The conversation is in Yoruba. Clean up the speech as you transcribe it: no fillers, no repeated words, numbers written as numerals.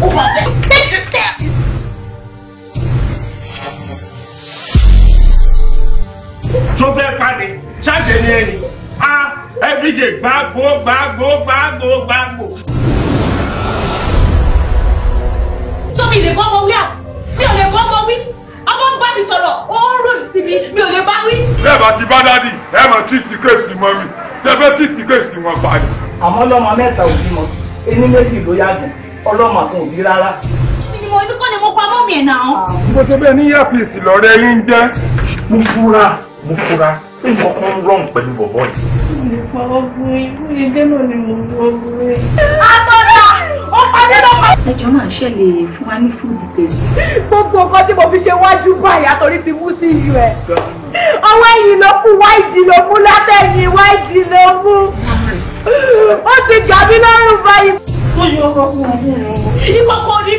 Ó wà bẹ́ẹ̀. Tó fẹ́ pàdé ṣáàjẹ́ ní ẹni a everyday gbàgbó gbàgbó gbàgbó gbàgbó. Tó mi lè bọ́ ọmọ wí à, mi ò lè bọ́ ọmọ wí, ọmọ ń bá mi sọ̀rọ̀, ó ń rò sí mi, mi ò lè bá wí. Bẹ́ẹ̀ bá ti bá dádì, ẹ mọ̀ tí ti kéèsì mọ́ mi, ṣe fẹ́ tí ti kéèsì wọn pa ni. Àmọ́ lọ́mọ mẹ́ta ò bímọ, ení méjì ló yàgùn, ọlọ́mọ kan ò bí rárá. Mo ní kọ́ ni mo pa mọ́mì ẹ̀ náà. Mo ṣe bẹ́ẹ̀ ní yàfíìsì lọ́rẹ́ yín jẹ́. Mo fura mo fura pé nǹkan kan ń rọrùn pẹ̀lú bọ̀bọ̀ yìí. Mo lè pa ọkùnrin, mo lè jẹ́ náà ni mo wọ ọkùnrin. Àtọ̀dá! Ó pàdé lọ́pàá. Ẹjọ́ máa ṣẹlẹ̀ fún wa ní food details. Gbogbo nǹkan tí mo fi ṣe wájú báyìí àtọ̀rí ti mú sí iyù ẹ̀. Ọwọ́ ẹ̀yìn ló kú, wáìdì ló mú látẹ̀yìn, wáìdì ló mú. Ó ti gà mí lọ́rùn báyìí. Ó yọ ọkọ fún ọmọ rẹ̀. Ìkọ̀kọ̀ ò ní